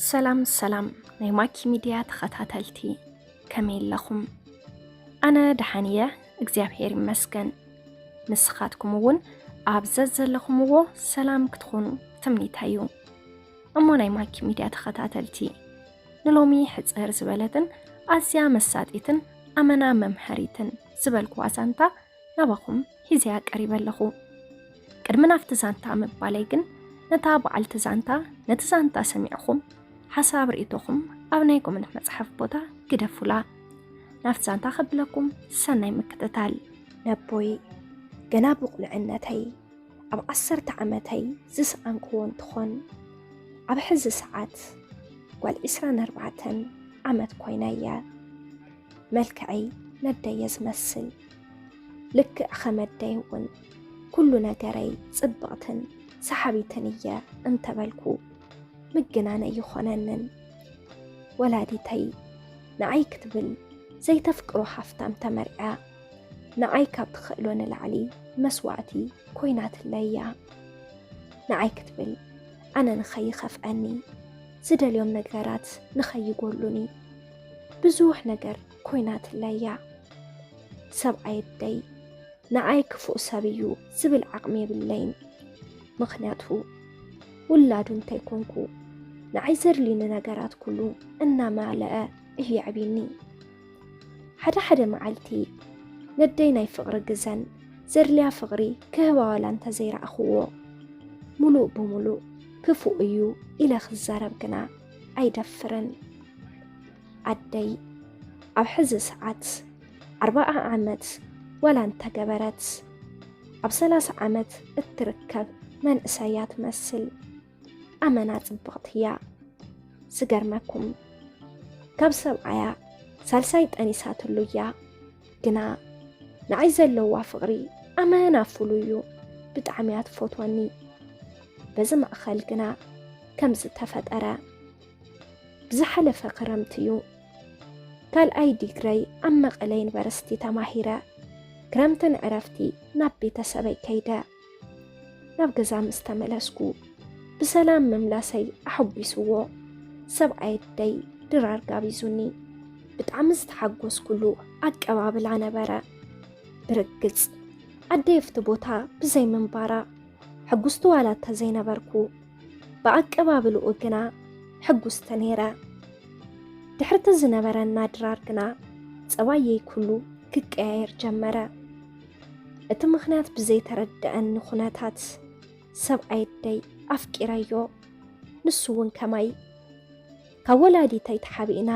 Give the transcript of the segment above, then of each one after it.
ሰላም ሰላም ናይ ማኪ ሚድያ ተኸታተልቲ፣ ከመይ ኣለኹም? ኣነ ደሓን እየ፣ እግዚኣብሔር ይመስገን። ንስኻትኩም እውን ኣብ ዘዘለኹምዎ ሰላም ክትኾኑ ትምኒተይ እዩ። እሞ ናይ ማኪ ሚድያ ተኸታተልቲ፣ ንሎሚ ሕጽር ዝበለትን ኣዝያ መሳጢትን ኣመና መምሃሪትን ዝበልኩዋ ዛንታ ናባኹም ሒዘያ ቀሪበ ኣለኹ። ቅድሚ ናብቲ ዛንታ ምባለይ ግን፣ ነታ በዓልቲ ዛንታ ነቲ ዛንታ ሰሚዕኹም ሓሳብ ርእይቶኹም ኣብ ናይ ኮመንት መጽሓፍ ቦታ ግደፉላ። ናብቲ ዛንታ ከብለኩም ሰናይ ምክትታል። ነቦይ፣ ገና ብቑልዕነተይ ኣብ ዓሰርተ ዓመተይ ዝሰኣንክዎ እንትኾን፣ ኣብ ሕዚ ሰዓት ጓል ዒስራን ኣርባዕተን ዓመት ኮይነ እየ። መልክዐይ ነደየ ዝመስል፣ ልክዕ ኸመደይ እውን ኩሉ ነገረይ ጽብቕትን ሰሓቢትን እየ እንተበልኩ ምግናነ ይኾነንን። ወላዲተይ ንዓይ ክትብል ዘይተፍቅሮ ሃፍታም ተመርዕያ፣ ንዓይ ካብ ትኽእሎ ንላዕሊ መስዋእቲ ኮይናትለይ እያ። ንዓይ ክትብል ኣነ ንኸይኸፍኣኒ፣ ዝደልዮም ነገራት ንኸይጎሉኒ ብዙሕ ነገር ኮይናትለይ እያ። ሰብኣይ ኣደይ ንዓይ ክፉእ ሰብ እዩ ዝብል ዓቕሚ የብለይን። ምኽንያቱ ውላዱ እንተይኮንኩ ንዓይ ዘድልዩኒ ነገራት ኩሉ እናማልአ እዩ የዕብዩኒ። ሓደ ሓደ መዓልቲ ነደይ ናይ ፍቕሪ ግዘን ዘድልያ ፍቕሪ ክህባ ዋላ እንተዘይረኣኽዎ፣ ሙሉእ ብሙሉእ ክፉእ እዩ ኢለ ክዛረብ ግና ኣይደፍርን። ኣደይ ኣብ ሕዚ ሰዓት ኣርባዓ ዓመት ዋላ እንተገበረት፣ ኣብ ሰላሳ ዓመት እትርከብ መንእሰይ እያ ትመስል። ኣመና ጽብቕቲ እያ። ዝገርመኩም፣ ካብ ሰብኣያ ሳልሳይ ጠኒሳትሉ እያ። ግና ንዓይ ዘለዋ ፍቕሪ ኣመና ፍሉይ እዩ። ብጣዕሚ እያ ትፈትወኒ። በዚ ማእኸል ግና ከምዚ ተፈጠረ። ብዝሓለፈ ክረምቲ እዩ ካልኣይ ዲግረይ ኣብ መቐለ ዩኒቨርሲቲ ተማሂረ። ክረምቲ ንዕረፍቲ ናብ ቤተሰበይ ከይደ። ናብ ገዛ ምስ ተመለስኩ፣ ብሰላም ምምላሰይ ኣሐጒስዎ። ሰብኣይ ኣደይ ድራር ጋቢዙኒ። ብጣዕሚ ዝተሓጎስኩሉ ኣቀባብላ ነበረ። ብርግጽ ኣደይ ኣብቲ ቦታ ብዘይ ምንባራ ሕጉስቲ ዋላ እንተዘይነበርኩ፣ ብኣቀባብልኡ ግና ሕጉስቲ ነይረ። ድሕርቲ ዝነበረና ድራር ግና ጸባየይ ኩሉ ክቀያየር ጀመረ። እቲ ምኽንያት ብዘይተረድኣኒ ኩነታት፣ ሰብኣይ ኣደይ ኣፍቂረዮ፣ ንሱ እውን ከማይ። ካብ ወላዲተይ ተሓቢእና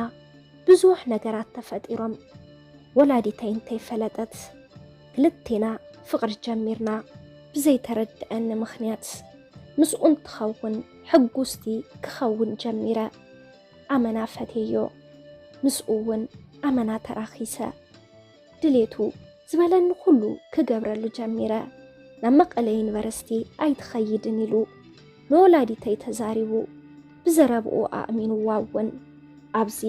ብዙሕ ነገራት ተፈጢሮም። ወላዲተይ እንተይፈለጠት ክልቴና ፍቕሪ ጀሚርና። ብዘይተረድኣኒ ምኽንያት ምስኡ እንትኸውን ሕጉስቲ ክኸውን ጀሚረ። ኣመና ፈትየዮ፣ ምስኡ እውን ኣመና ተራኺሰ። ድሌቱ ዝበለኒ ኩሉ ክገብረሉ ጀሚረ። ናብ መቐለ ዩኒቨርሲቲ ኣይትኸይድን ኢሉ ንወላዲተይ ተዛሪቡ፣ ብዘረብኡ ኣእሚንዋ እውን። ኣብዚ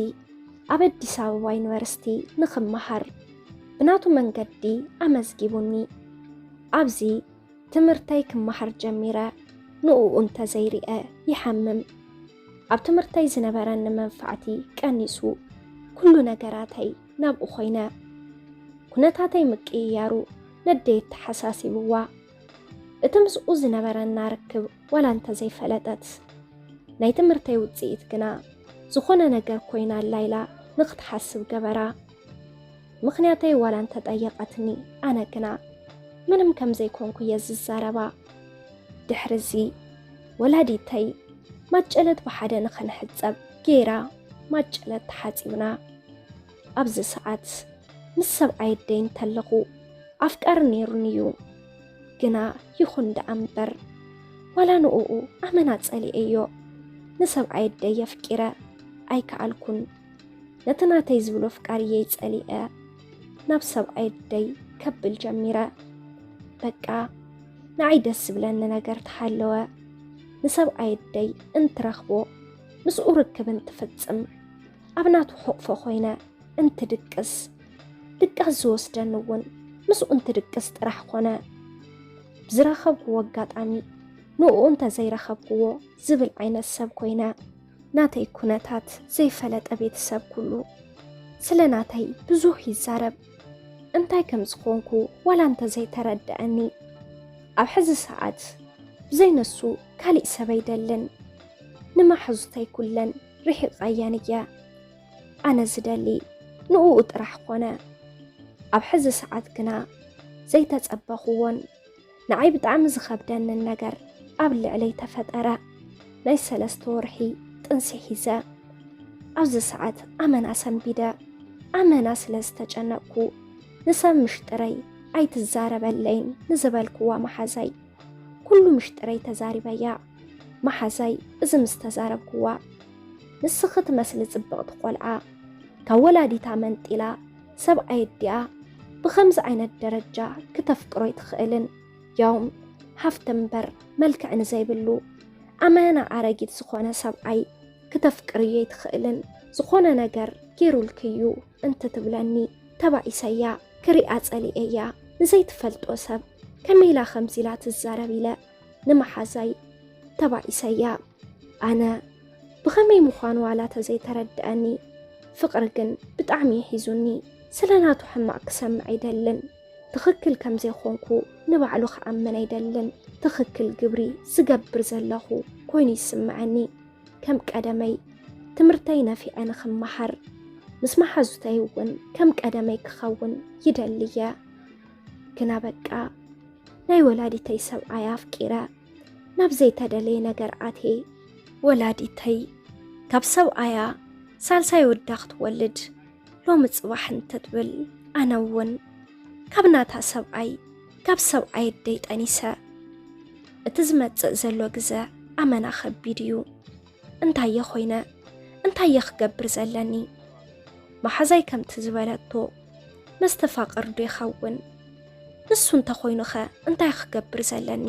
ኣብ ኣዲስ ኣበባ ዩኒቨርሲቲ ንኽመሃር ብናቱ መንገዲ ኣመዝጊቡኒ። ኣብዚ ትምህርተይ ክመሃር ጀሚረ። ንእኡ እንተዘይርኤ ይሓምም። ኣብ ትምህርተይ ዝነበረኒ መንፋዕቲ ቀኒሱ፣ ኩሉ ነገራተይ ናብኡ ኮይነ። ኩነታተይ ምቅይያሩ ነደይ ኣተሓሳሲብዋ። እቲ ምስኡ ዝነበረና ርክብ ዋላ እንተዘይፈለጠት፣ ናይ ትምህርተይ ውጽኢት ግና ዝኾነ ነገር ኮይና ኣላ ኢላ ንኽትሓስብ ገበራ። ምኽንያተይ ዋላ እንተጠየቐትኒ፣ ኣነ ግና ምንም ከም ዘይኮንኩ እየ ዝዛረባ። ድሕሪ እዚ ወላዲተይ ማጨለት ብሓደ ንኽንሕጸብ ገይራ ማጨለት ተሓጺብና። ኣብዚ ሰዓት ምስ ሰብኣይ ኣደይ እንተለኹ ኣፍቃሪ ነይሩኒ እዩ። ግና ይኹን ደኣ እምበር፣ ዋላ ንእኡ ኣመና ጸሊኤዮ። ንሰብኣይ ኣደይ ኣፍቂረ ኣይከኣልኩን። ነቲ ናተይ ዝብሎ ኣፍቃሪየይ ጸሊኤ ናብ ሰብኣይ ኣደይ ከብል ጀሚረ። በቃ ንዓይ ደስ ዝብለኒ ነገር ተሃለወ። ንሰብኣይ ኣደይ እንትረኽቦ፣ ምስኡ ርክብ እንትፍጽም፣ ኣብ ናቱ ሕቕፎ ኮይነ እንትድቅስ፣ ድቃስ ዝወስደኒ እውን ምስኡ እንትድቅስ ጥራሕ ኮነ። ብዝረኸብክዎ ኣጋጣሚ ንእኡ እንተዘይረኸብክዎ ዝብል ዓይነት ሰብ ኮይነ። ናተይ ኩነታት ዘይፈለጠ ቤተሰብ ኩሉ ስለ ናተይ ብዙሕ ይዛረብ። እንታይ ከም ዝኾንኩ ዋላ እንተ ዘይተረድኣኒ፣ ኣብ ሕዚ ሰዓት ብዘይ ንሱ ካሊእ ሰብ ኣይደልን። ንመሓዙተይ ኩለን ርሒቐየን እየ። ኣነ ዝደሊ ንእኡ ጥራሕ ኮነ። ኣብ ሕዚ ሰዓት ግና ዘይተጸበኽዎን ንዓይ ብጣዕሚ ዝኸብደንን ነገር ኣብ ልዕለይ ተፈጠረ። ናይ ሰለስተ ወርሒ ጥንሲ ሒዘ። ኣብዚ ሰዓት ኣመና ሰንቢደ፣ ኣመና ስለ ዝተጨነቕኩ፣ ንሰብ ምሽጥረይ ኣይትዛረበለይን ንዝበልክዋ መሓዛይ፣ ኩሉ ምሽጥረይ ተዛሪበያ። መሓዛይ፣ እዚ ምስ ተዛረብክዋ፣ ንስኺ ትመስሊ ጽብቕቲ ቆልዓ፣ ካብ ወላዲታ መንጢላ ሰብኣይ ኣዲኣ ብኸምዚ ዓይነት ደረጃ ክተፍቅሮ ኣይትኽእልን። ያውም ሃፍቲ እምበር መልክዕ ንዘይብሉ፣ ኣመና ኣረጊት ዝኾነ ሰብኣይ ክተፍቅርዮ ኣይትኽእልን። ዝኾነ ነገር ገይሩልክዩ እንትትብለኒ ተባኢሰያ፣ ክሪኣ ጸሊኤያ። ንዘይትፈልጦ ሰብ ከመይ ኢላ ከምዚ ኢላ ትዛረብ ኢለ ንመሓዛይ ተባኢሰያ። ኣነ ብኸመይ ምዃኑ ዋላ ተዘይተረድኣኒ፣ ፍቕሪ ግን ብጣዕሚ እዩ ሒዙኒ። ስለ ናቱ ሕማቕ ክሰምዕ ኣይደልን። ትኽክል ከም ዘይኮንኩ ንባዕሉ ክኣምን ኣይደልን። ትኽክል ግብሪ ዝገብር ዘለኹ ኮይኑ ይስምዓኒ። ከም ቀደመይ ትምህርተይ ነፊዐ ንኽመሃር፣ ምስ መሓዙተይ እውን ከም ቀደመይ ክኸውን ይደሊ እየ። ግና በቃ ናይ ወላዲተይ ሰብኣይ ኣፍቂረ ናብ ዘይተደለየ ነገር ኣትየ። ወላዲተይ ካብ ሰብኣያ ሳልሳይ ወዳ ክትወልድ ሎሚ ጽባሕ እንትትብል፣ ኣነ እውን ካብ ናታ ሰብኣይ፣ ካብ ሰብኣይ ኣደይ ጠኒሰ። እቲ ዝመጽእ ዘሎ ግዘ ኣመና ከቢድ እዩ። እንታይ እየ ኮይነ? እንታይ እየ ክገብር ዘለኒ? መሓዛይ ከምቲ ዝበለቶ መስተፋቕር ዶ ይኸውን? ንሱ እንተኾይኑኸ እንታይ ክገብር ዘለኒ?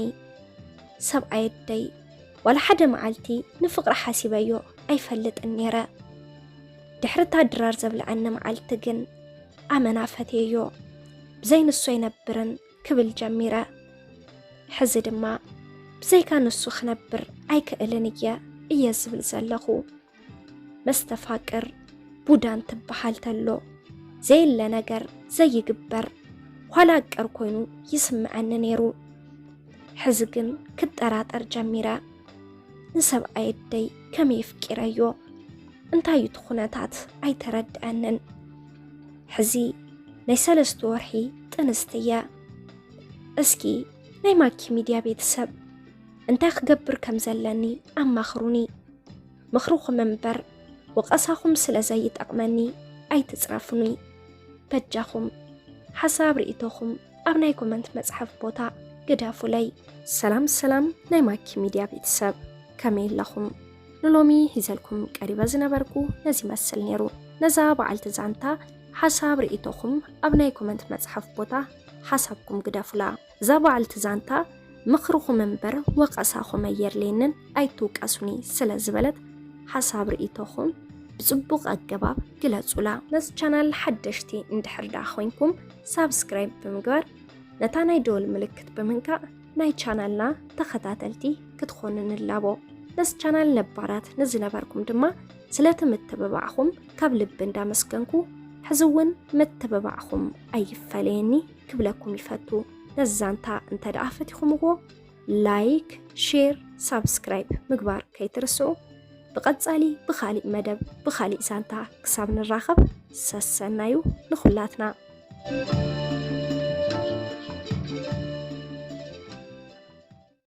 ሰብኣይ ኣደይ ዋላ ሓደ መዓልቲ ንፍቕሪ ሓሲበዮ ኣይፈልጥን ነይረ። ድሕሪ እታ ድራር ዘብልዐኒ መዓልቲ ግን ኣመና ፈትየዮ። ብዘይ ንሱ ኣይነብርን ክብል ጀሚረ። ሕዚ ድማ ብዘይካ ንሱ ክነብር ኣይክእልን እየ እየ ዝብል ዘለኹ። መስተፋቅር ቡዳ እንትበሃል ተሎ ዘየለ ነገር ዘይግበር ኋላ ቀር ኮይኑ ይስምዐኒ ነይሩ። ሕዚ ግን ክጠራጠር ጀሚረ። ንሰብኣይ ኣደይ ከመይ ኣፍቂረዮ? እንታይ እዩ እቲ ኩነታት? ኣይተረድኣንን። ሕዚ ናይ ሰለስተ ወርሒ ጥንስቲ እየ። እስኪ ናይ ማኪ ሚድያ ቤተሰብ እንታይ ክገብር ከም ዘለኒ ኣማኽሩኒ። ምኽርኹም እምበር ወቐሳኹም ስለ ዘይጠቕመኒ ኣይትጽረፉኒ። በጃኹም ሓሳብ ርእይቶኹም ኣብ ናይ ኮመንት መጽሓፍ ቦታ ግደፉለይ። ሰላም ሰላም ናይ ማኪ ሚድያ ቤተሰብ፣ ከመይ ኣለኹም? ንሎሚ ሒዘልኩም ቀሪበ ዝነበርኩ ነዚ ይመስል ነይሩ። ነዛ በዓልቲ ዛንታ ሓሳብ ርእይቶኹም ኣብ ናይ ኮመንት መጽሓፍ ቦታ ሓሳብኩም ግደፉላ። እዛ በዓልቲ ዛንታ ምኽርኹም እምበር ወቐሳኹም ኣየድልየንን፣ ኣይትውቀሱኒ ስለ ዝበለት ሓሳብ ርእይቶኹም ብጽቡቕ ኣገባብ ግለጹላ። ነዚ ቻናል ሓደሽቲ እንድሕር ደኣ ኮይንኩም ሳብስክራይብ ብምግባር ነታ ናይ ደወል ምልክት ብምንካእ ናይ ቻናልና ተኸታተልቲ ክትኾኑ ንላቦ። ነዚ ቻናል ነባራት ንዝነበርኩም ድማ ስለቲ ምትብባዕኹም ካብ ልቢ እንዳመስገንኩ፣ ሕዚ እውን ምትብባዕኹም ኣይፈለየኒ ክብለኩም ይፈቱ። ነዚ ዛንታ እንተ ደኣ ፈቲኹምዎ፣ ላይክ፣ ሼር፣ ሳብስክራይብ ምግባር ከይትርስዑ። ብቐጻሊ ብኻሊእ መደብ ብኻሊእ ዛንታ ክሳብ ንራኸብ ሰሰናዩ ንኹላትና።